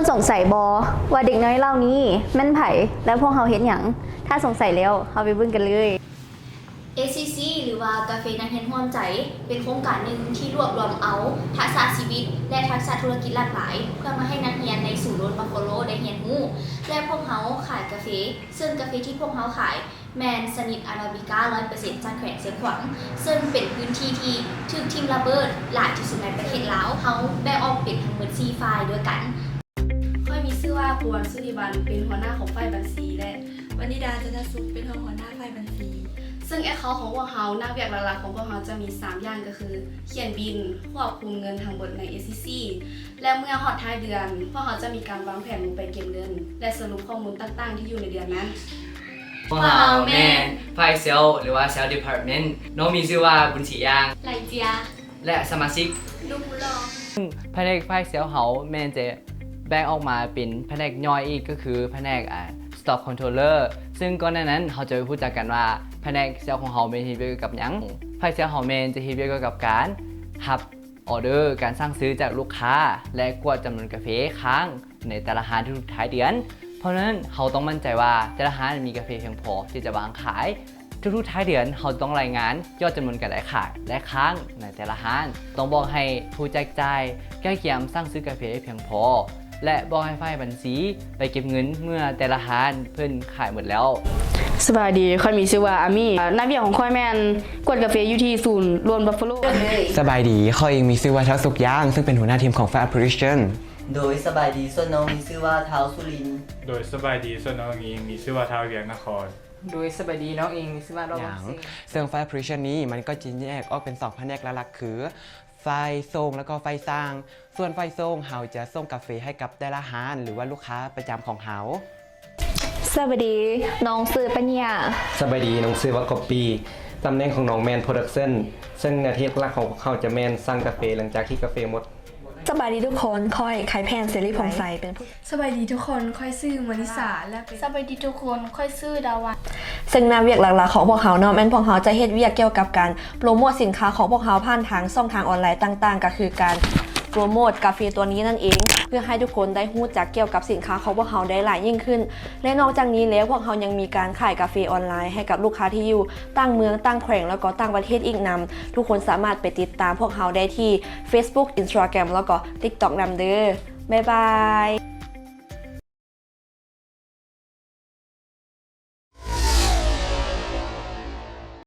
ສົງໄສບໍ່ວ່າເດັກນ້ອຍເຫຼົ່ານີ້ແມ່ນໃຜ ແລະ ພວກເຮົາເຮັດຫຍັງ? ຖ້າສົງໄສແລ້ວ, ເຮົາໄປເບິ່ງກັນເລີຍ. ເອ ຊີ ຊີ ຫຼືວ່າກາເຟນັກຮຽນຮ່ວມໃຈ ເປັນໂຄງການໜຶ່ງທີ່ລວບລວມເອົາທັກສະຊີວິດ ແລະ ທັກສະທຸລະກິດຫຼາກຫຼາຍ ເພື່ອມາໃຫ້ນັກຮຽນໃນສູນໂລນບັບຟາໂລໄດ້ຮຽນຮູ້ ແລະ ພວກເຮົາຂາຍກາເຟ, ເຊິ່ງກາເຟທີ່ພວກເຮົາຂາຍ ແມ່ນຊະນິດອາຣາບິກາຮ້ອຍເປີເຊັນຈາກແຂວງຊຽງຂວາງ, ເຊິ່ງເປັນພື້ນທີ່ທີ່ຖືກຖິ້ມລະເບີດຫຼາຍທີ່ສຸດໃນປະເທດລາວ. ເຮົາແບ່ງອອກເປັນທັງໝົດສີ່ຝ່າຍດ້ວຍກັນ. ຂ້ອຍມີຊື່ວ່າ ພູວັນ ສຸລິວັນ ເປັນຫົວໜ້າຂອງຝ່າຍບັນຊີ ແລະ ວັນນິດາ ຈັນທະສຸກ ເປັນຮອງຫົວໜ້າຝ່າຍບັນຊີ. ເຊິ່ງແອັກເຄົາຂອງພວກເຮົາ, ໜ້າວຽກຫຼັກໆຂອງພວກເຮົາຈະມີສາມຢ່າງ ກໍຄື ຂຽນບິນ, ຄວບຄຸມເງິນທັງໝົດໃນ ເອ ຊີ ຊີ ແລະ ເມື່ອຮອດທ້າຍເດືອນ, ພວກເຮົາຈະມີການວາງແຜນລົງໄປເກັບເງິນ ແລະ ສະຫຼຸບຂໍ້ມູນຕ່າງໆທີ່ຢູ່ໃນເດືອນນັ້ນ. ພວກເຮົາແມ່ນຝ່າຍເຊວ ຫຼືວ່າ Sales Department. ນ້ອງມີຊື່ວ່າ ບຸນສີຢ່າງ ໄຫຼເຈຍ ແລະ ສະມາຊິກ ລູກໝູຫຼໍ່. ພະແນກຝ່າຍເຊວເຮົາແມ່ນຈະແບ່ງອອກມາເປັນພະແນກຍ່ອຍອີກ ກໍຄືພະແນກ ອາ Stock Controller. ເຊິ່ງກ່ອນໜ້ານັ້ນເຮົາຈະໄປຮູ້ຈັກກັນວ່າ ພະແນກເຊວຂອງເຮົາແມ່ນເຮັດວຽກກ່ຽວກັບຫຍັງ. ຝ່າຍເຊວເຮົາແມ່ນຈະເຮັດວຽກກ່ຽວກັບການຮັບ ອອເດີການສັ່ງຊື້ຈາກລູກຄ້າ ແລະ ກວດຈຳນວນກາເຟຄ້າງໃນແຕ່ລະຮ້ານທຸກໆທ້າຍເດືອນ. ເພາະນັ້ນ, ເຮົາຕ້ອງໝັ້ນໃຈວ່າແຕ່ລະຮ້ານມີກາເຟພຽງພໍທີ່ຈະວາງຂາຍ. ທຸກໆທ້າຍເດືອນ, ເຮົາຕ້ອງລາຍງານຍອດຈຳນວນການໄດ້ຂາຍ ແລະ ຄ້າງໃນແຕ່ລະຮ້ານ. ຕ້ອງບອກໃຫ້ຜູ້ແຈກຈ່າຍກະກຽມສັ່ງຊື້ກາເຟໃຫ້ພຽງພໍ ແລະ ບອກໃຫ້ຝ່າຍບັນຊີໄປເກັບເງິນເມື່ອແຕ່ລະຮ້ານເພິ່ນຂາຍໝົດແລ້ວ. ສະບາຍດີ, ຂ້ອຍມີຊື່ວ່າ ອາມີ. ໜ້າວຽກຂອງຂ້ອຍແມ່ນກວດກາເຟຢູ່ທີ່ສູນໂລນບັບຟາໂລ. ສະບາຍດີ, ຂ້ອຍເອງມີຊື່ວ່າ ທ້າວສຸກຢ່າງ ເຊິ່ງເປັນຫົວໜ້າທີມຂອງຝ່າຍ Operation. ໂດຍສະບາຍດີ, ສ່ວນນ້ອງມີຊື່ວ່າ ທ້າວສຸລິນ. ໂດຍສະບາຍດີ, ສ່ວນນ້ອງເອງມີຊື່ວ່າ ທ້າວວຽງນະຄອນ. ໂດຍສະບາຍດີ, ນ້ອງເອງມີຊື່ວ່າ ຫຼໍ່ຫວັງເຊ. ເຊິ່ງຝ່າຍ Operation ນີ້ມັນກໍຈະແຍກອອກເປັນສອງພະແນກຫຼັກໆ ຄື ຝ່າຍສົ່ງ ແລ້ວກໍຝ່າຍສັ່ງ. ສ່ວນຝ່າຍສົ່ງ ເຮົາຈະສົ່ງກາເຟໃຫ້ກັບແຕ່ລະຮ້ານ ຫຼືວ່າລູກຄ້າປະຈຳຂອງເຮົາ. ສະບາຍດີ, ນ້ອງຊື່ປັນຍາ. ສະບາຍດີ, ນ້ອງຊື່ວ່າ ກັອບປີ. ຕຳແໜ່ງຂອງນ້ອງແມ່ນ Production, ເຊິ່ງໜ້າທີ່ຫຼັກໆຂອງພວກເຮົາຈະແມ່ນສັ່ງກາເຟຫຼັງຈາກທີ່ກາເຟໝົດ. ສະບາຍດີທຸກຄົນ, ຂ້ອຍ ໄຄແພນ ເສລີພົງໄຊ ເປັນຜູ້. ສະບາຍດີທຸກຄົນ, ຂ້ອຍຊື່ມາລິສາ ແລະ ເປັນ. ສະບາຍດີທຸກຄົນ, ຂ້ອຍຊື່ດາວັນ. ເຊິ່ງໜ້າວຽກຫຼັກໆຂອງພວກເຮົາເນາະ ແມ່ນພວກເຮົາຈະເຮັດວຽກກ່ຽວກັບການໂປຣໂມດສິນຄ້າຂອງພວກເຮົາຜ່ານທາງຊ່ອງທາງອອນລາຍຕ່າງໆ ກໍຄືການໂປຣໂມດກາເຟຕົວນີ້ນັ້ນເອງ ເພື່ອໃຫ້ທຸກຄົນໄດ້ຮູ້ຈັກກ່ຽວກັບສິນຄ້າຂອງພວກເຮົາໄດ້ຫຼາຍຍິ່ງຂຶ້ນ. ແລະ ນອກຈາກນີ້ແລ້ວ ພວກເຮົາຍັງມີການຂາຍກາເຟອອນລາຍໃຫ້ກັບລູກຄ້າທີ່ຢູ່ຕ່າງເມືອງ, ຕ່າງແຂວງ ແລ້ວກໍຕ່າງປະເທດອີກນຳ. ທຸກຄົນສາມາດໄປຕິດຕາມພວກເຮົາໄດ້ທີ່ Facebook, Instagram ແລ້ວກໍ TikTok ນຳເດີ້. ບາຍບາຍ.